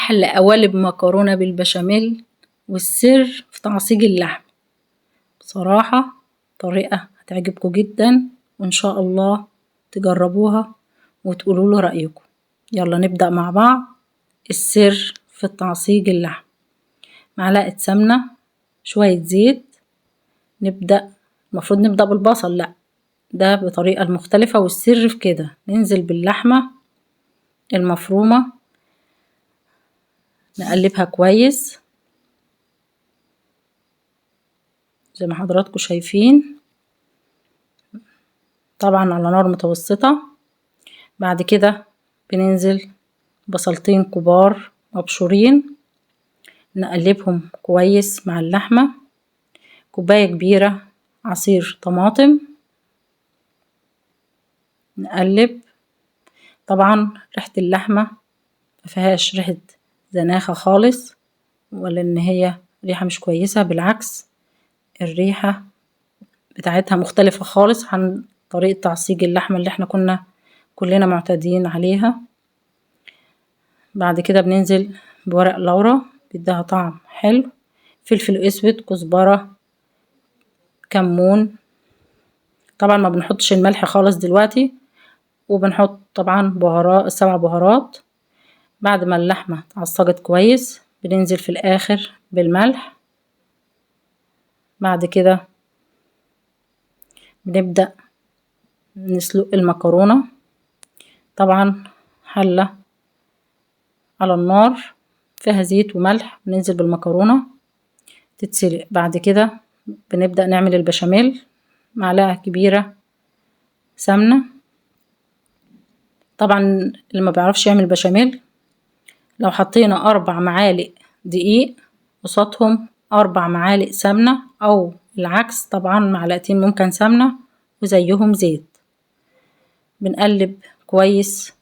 أحلى قوالب مكرونة بالبشاميل، والسر في تعصيج اللحم. بصراحة طريقة هتعجبكم جدا، وإن شاء الله تجربوها وتقولوا له رأيكم. يلا نبدأ مع بعض. السر في التعصيج اللحم: معلقة سمنة، شوية زيت. نبدأ، المفروض نبدأ بالبصل، لأ ده بطريقة المختلفة، والسر في كده. ننزل باللحمة المفرومة، نقلبها كويس زي ما حضراتكم شايفين، طبعا على نار متوسطة. بعد كده بننزل بصلتين كبار مبشورين، نقلبهم كويس مع اللحمة. كوباية كبيرة عصير طماطم، نقلب. طبعا ريحة اللحمة مفيهاش ريحة زناخة خالص، ولا ان هي ريحة مش كويسة، بالعكس الريحة بتاعتها مختلفة خالص عن طريقة تعصيج اللحمة اللي احنا كنا كلنا معتادين عليها. بعد كده بننزل بورق لورا، بيديها طعم حلو، فلفل اسود، كزبرة، كمون. طبعا ما بنحطش الملح خالص دلوقتي، وبنحط طبعا بهارات، 7 بهارات. بعد ما اللحمة اتعصجت كويس بننزل في الاخر بالملح. بعد كده بنبدأ نسلق المكرونة. طبعا حلة على النار فيها زيت وملح، بننزل بالمكرونة تتسلق. بعد كده بنبدأ نعمل البشاميل. معلقة كبيرة سمنة. طبعا اللي ما بيعرفش يعمل بشاميل، لو حطينا 4 معالق دقيق قصادهم 4 معالق سمنة، أو العكس طبعا معلقتين ممكن سمنة وزيهم زيت. بنقلب كويس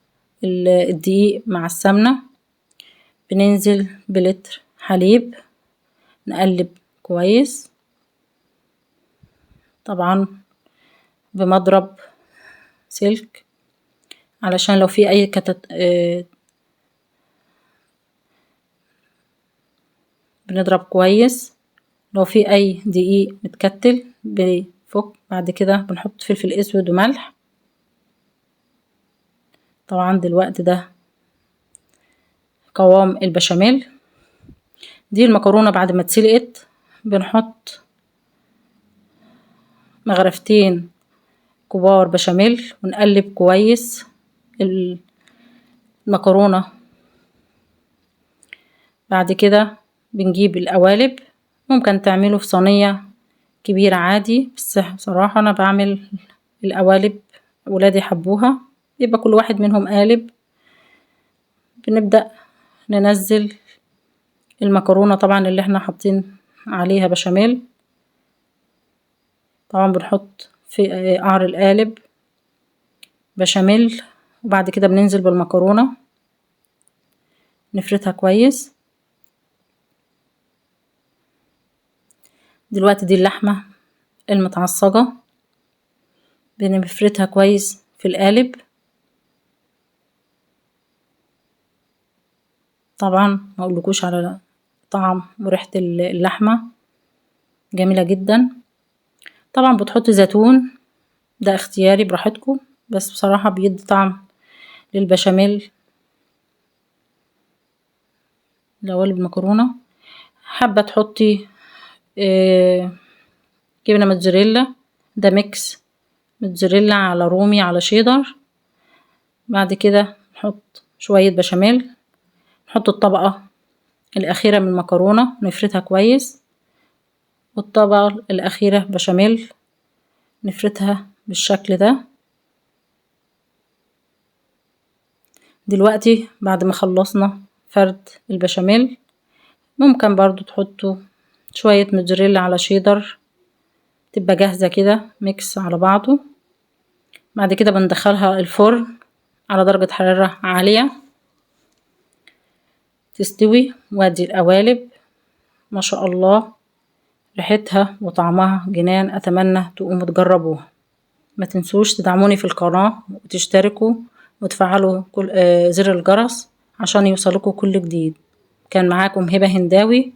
الدقيق مع السمنة. بننزل بلتر حليب، نقلب كويس طبعا بمضرب سلك، علشان لو في اي بنضرب كويس. لو في اي دقيق متكتل بيفك. بعد كده بنحط فلفل اسود وملح. طبعا دلوقتي ده قوام البشاميل. دي المكرونة بعد ما اتسلقت بنحط مغرفتين كبار بشاميل، ونقلب كويس المكرونة. بعد كده بنجيب القوالب، ممكن تعمله في صينية كبيرة عادي، بس بصراحة أنا بعمل القوالب ولادي حبوها، يبقى كل واحد منهم قالب. بنبدأ ننزل المكرونة طبعا اللي احنا حاطين عليها بشاميل. طبعا بنحط في قعر القالب بشاميل، وبعد كده بننزل بالمكرونة نفردها كويس. دلوقتي دي اللحمة المتعصجة بنفردها كويس في القالب. طبعا ما اقولكوش على طعم وريحة اللحمة، جميلة جدا. طبعا بتحط زيتون، ده اختياري براحتكم، بس بصراحة بيدي طعم للبشاميل لقوالب المكرونة. حابة تحطي جبنة موتزاريلا، ده mix موتزاريلا على رومي على شيدر. بعد كده نحط شوية بشاميل، نحط الطبقة الأخيرة من المكرونة نفردها كويس، والطبقة الأخيرة بشاميل نفردها بالشكل ده. دلوقتي بعد ما خلصنا فرد البشاميل، ممكن برضو تحطوا شوية موتزاريلا على شيدر، تبقى جاهزة كده mix على بعضه. بعد كده بندخلها الفرن على درجة حرارة عالية تستوي. وادي القوالب ما شاء الله ريحتها وطعمها جنان، اتمنى تقوموا تجربوها. ما تنسوش تدعموني في القناة وتشتركوا وتفعلوا زر الجرس عشان يوصلكوا كل جديد. كان معاكم هبة هنداوي.